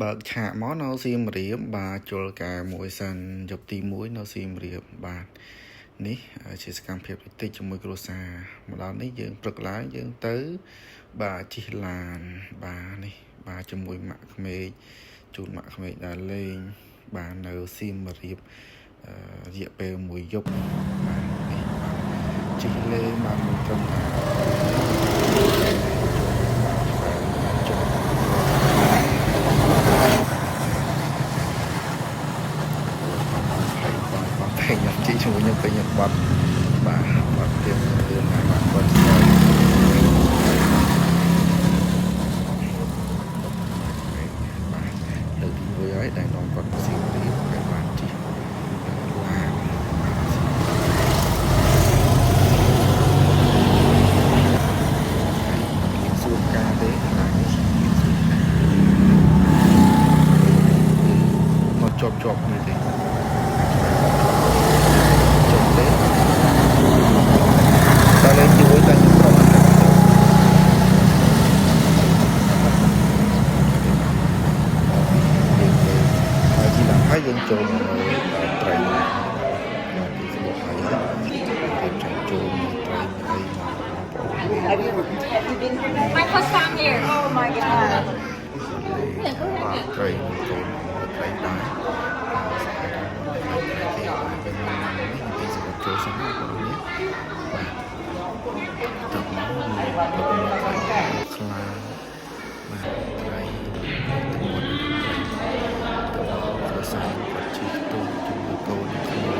បើកឆាកមកនៅសៀមរាបបាទជលកែមួយសិនយប់ទី1នៅសៀមរាបបាទនេះជាសកម្មភាពតិចជាមួយគ្រួសារមកដល់នេះយើងព្រឹកឡើងយើងទៅបាទជិះឡានបាទនេះបាទជាមួយម៉ាក់ក្មេកជូនម៉ាក់ក្មេកដើរលេងបាទនៅសៀមរាបរយៈពេលមួយយប់បាទនេះបាទជិះលេងបាទមិនត្រឹមតែចុះ ហើយបងបងតែខ្ញុំជិះជាមួយខ្ញុំទៅខ្ញុំបាត់បាទបាត់ទៀតលឿនណាស់បាទគាត់ស្គាល់បាទលើកទី1ហើយដែលនាំគាត់មកសៀមរាបហើយបានជិះឡានបាទសៀមរាបហើយមានសួនការទេឡាននេះមានសួនការគឺមកជាប់ជាប់គ្នាទេ ជុំទេតែលេងជួយតែខ្ញុំប្រមាណយើងទៅហើយជីឡើងហើយយើងចូលមកមើលត្រីបាទទីស្បុកហើយរៀបចំចូលមើលត្រីអីមកបងប្អូន Have you been here? My first time here. Oh my God. បាទត្រីកូនត្រីដែរត្រីគេវិញនេះទីសមុទ្រចូលសិនបងប្អូននេះបាទតមកត្រីខ្លាបាទត្រីទាំងមុតត្រីទៅគ្រួសារគាត់ជិះទូកជាមួយកូនក្មួយមក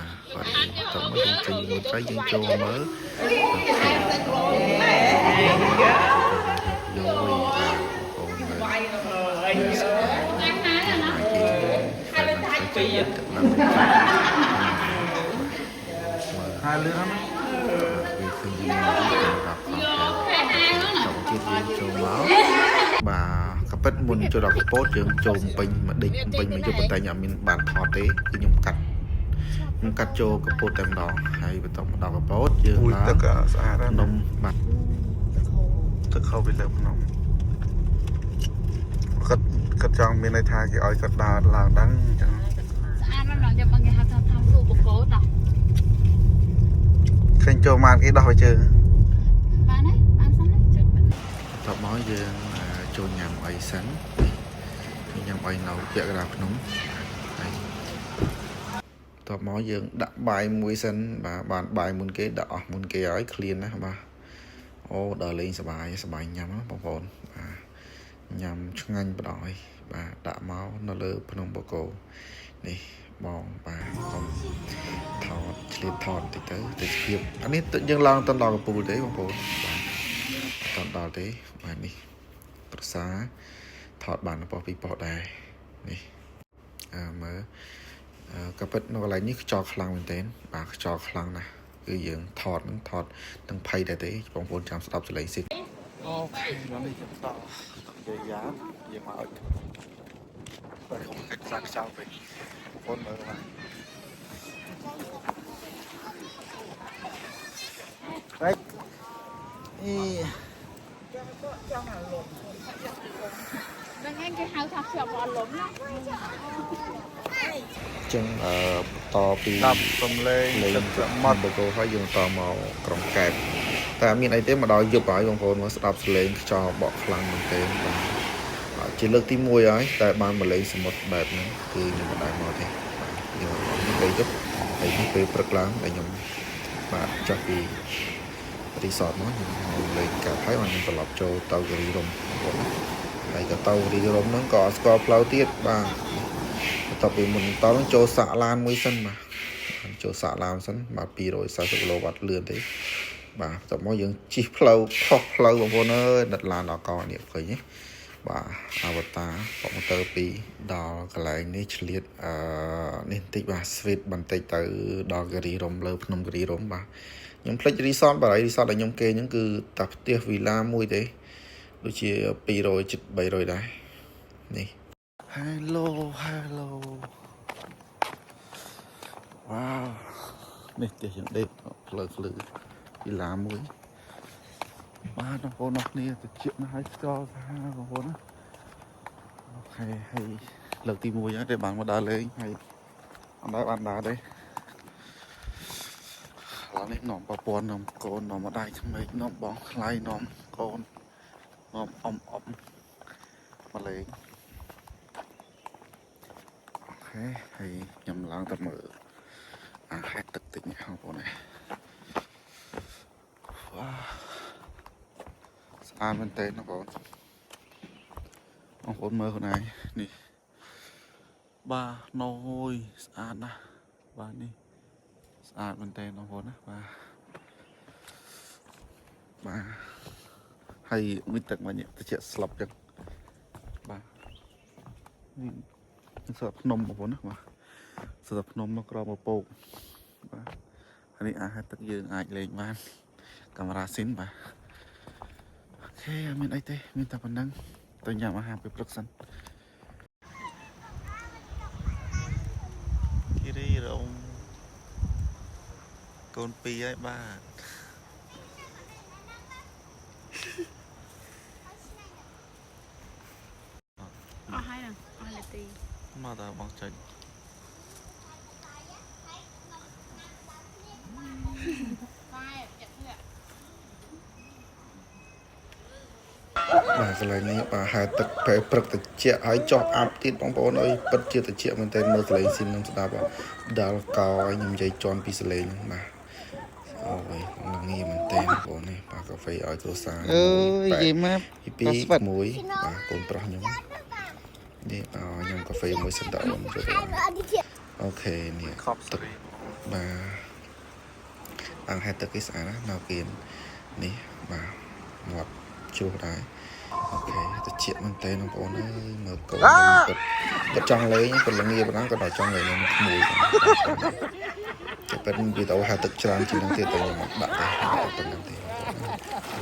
បាទនេះបាទគាត់តមកយើងចេញមួយត្រីយើងចូលមើលយកវិញបាទបងប្អូនមើលគេទឹកឡើងមើល ហើយលឿនណាស់ វាឃើញយើងដល់ខំតជាតិយើងចូលមកបាទកពិតមុនចូលដល់កពតយើងចូលពេញមកដេកពេញមកយប់ប៉ុន្តែខ្ញុំអត់មានបានថតទេគឺខ្ញុំកាត់ខ្ញុំកាត់ចូលកពតតែម្ដងហើយបន្ទាប់មកដល់កពតយើង អូយ ឡើង ទឹកស្អាតណាស់ ភ្នំបាទ ទឹកខោពីលើភ្នំគាត់គាត់ចង់មានន័យថាគេឲ្យគាត់ដើរឡើងដឹងអញ្ចឹង ស្អាតណាស់ដល់ចាំបងគេហៅថាធ្វើឧបករណ៍តោះ ឃើញចូលមកគេដោះឲ្យជើង បានហើយបានសិនហើយចុច បន្ទាប់មកយើងចូលញ៉ាំអីសិននេះញ៉ាំអីនៅពាក់កណ្ដាលភ្នំហើយបន្ទាប់មកយើងដាក់បាយមួយសិនបាទបានបាយមុនគេដាក់អស់មុនគេហើយឃ្លានណាស់បាទអូដល់លេងសបាយសបាយញ៉ាំណាបងប្អូនបាទញ៉ាំឆ្ងាញ់បដ ாய் បាទដាក់មកនៅលើភ្នំបូកូនេះបងបាទកុំថតឆ្លៀតថតបន្តិចទៅទេសភាពអានេះយើងឡើងទៅដល់កំពូលទេបងប្អូនបាទ អត់ដល់ទេបាទនេះប្រសាថតបានប៉ុស្តិ៍ពីរប៉ុស្តិ៍ដែរនេះអើមើលអឺក៏ពិតនៅកន្លែងនេះខ្យល់ខ្លាំងមែនទែនបាទខ្យល់ខ្លាំងណាស់គឺយើងថតនឹងថតទាំងភ័យដែរទេបងប្អូនចាំស្ដាប់សលេងស៊ី OK ដល់នេះខ្ញុំតនិយាយយ៉ាយើងមកឲ្យបាទខ្ញុំកិច្ចសាខ្យល់ពេកបងប្អូនមើលបាទរ៉េចអី ហ្នឹងឯងគេហៅថាខ្យល់អត់លំណា ចឹងអឺបន្តពី ស្ដាប់សំឡេង លេង ទឹកសមុទ្រ បកោហើយយើងបន្តមកក្រុងកែបតែអត់មានអីទេមកដល់យប់ហើយបងប្អូនមកស្ដាប់សលេងខ្យល់បក់ខ្លាំងមែនទែនបាទបាទជាលើកទី1ហើយតែបានមកលេងសមុទ្របែបហ្នឹងគឺខ្ញុំមិនដែលមកទេបាទយើងមកនេះពេលយប់ហើយនេះពេលព្រឹកឡើងដែលខ្ញុំបាទចុះពីរីសតមកខ្ញុំមកលេងកែបហើយបាទខ្ញុំត្រឡប់ចូលទៅគិរីរម្យបងប្អូនណាហើយក៏ទៅគិរីរម្យហ្នឹងក៏អត់ស្គាល់ផ្លូវទៀតបាទបន្ទាប់ពីមុនតហ្នឹងចូលសាក់ឡានមួយសិនបាទ ចូលសាក់ឡានសិនបាទ240គីឡូវ៉ាត់លឿនទេបាទបន្ទាប់មកយើងជិះផ្លូវខុសផ្លូវបងប្អូនអើយដិតឡានដល់កនេះឃើញទេបាទអវតាប៉ុកម៉ូទ័រ2ដល់កន្លែងនេះឆ្លៀតអឺនេះបន្តិចបាទ sweet បន្តិចទៅដល់គិរីរម្យលើភ្នំគិរីរម្យបាទខ្ញុំភ្លេចរីសតបាទរីសតដែលខ្ញុំគេហ្នឹងគឺតាផ្ទះវីឡាមួយទេដូចជា200ជិត300ដែរនេះ Hello Hello វ៉ាវនេះផ្ទះយើងដេកផ្លូវភ្លឺវីឡាមួយ បាទបងប្អូនអរគ្នាតិចណាស់ហើយខ្យល់សាហាវបងប្អូនណាOK ហើយលើកទី1ហើយដែលបានមកដើរលេងហើយអត់ដែរបានដើរទេឥឡូវនេះនាំប្រពន្ធនាំកូននាំម្ដាយក្មេកនាំបងថ្លៃនាំកូននាំអ៊ំអ៊ំមកលេង OK ហើយខ្ញុំឡើងទៅមើលអាហេតុទឹកតិចនេះបងប្អូនណាវ៉ាស្អាតមែនទែនបងប្អូនបងប្អូនមើលខ្លួនឯងនេះបាទណយស្អាតណាស់បាទនេះស្អាតមែនទែនបងប្អូនណាបាទបាទហើយមួយទឹកមកនេះតិចស្លប់ចឹងបាទនេះ សត្វភ្នំបងប្អូនណាបាទសត្វភ្នំមកក្រមពពកបាទហើយនេះអាហារទឹកយើងអាចលេងបានកាមេរ៉ាស៊ីនបាទ OK អត់មានអីទេមានតែប៉ុណ្ណឹងទៅញ៉ាំអាហារពេលព្រឹកសិនគិរីរំកូនពីរហើយបាទ អស់ហើយហ្នឹងអស់នាទី មកតើបងចុច បាទកន្លែងនេះបាទហែទឹកពេលព្រឹកតិចហើយចោះអាប់ទៀតបងប្អូនអើយពិតជាតិចមែនតើមើលសលេងស៊ីមនឹងស្ដាប់ដល់កោឲ្យខ្ញុំនិយាយជន់ពីសលេងហ្នឹងបាទអូយល្ងាមែនតើបងប្អូននេះបាទកាហ្វេឲ្យគ្រួសារ អើយនិយាយមក ទី2មួយបាទកូនប្រុសខ្ញុំនេះបាទខ្ញុំកាហ្វេមួយសិនតើអូនចូល OK នេះ ខប់ ទឹកបាទអង្គហេតុទឹកគេស្អាតណាស់នៅគៀននេះបាទមាត់ជ្រុះដែរ OK តិចមែនតើបងប្អូនអើយមើលកូនខ្ញុំគាត់គាត់ចង់លេងគាត់ល្ងាប៉ុណ្ណាគាត់ដល់ចង់លេងនឹងក្មួយតែពិតវីដេអូហៅទឹកច្រើនជាងនឹងទៀតតែខ្ញុំអត់ដាក់ទេតែប៉ុណ្្នឹងទេ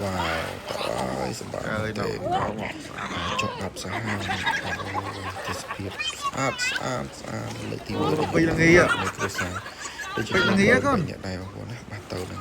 វ៉ាវតើអើយសប្បាយ អើយ មែនតើ ដល់មកស្អាត ចុកអាប់សាហាវទេសភាពស្អាតស្អាតស្អាតលើកទី1 ពេញល្ងា នៅគ្រួសារដូចជា ពេញល្ងាកូន អ្នកដែរបងប្អូនណាបាទទៅនឹង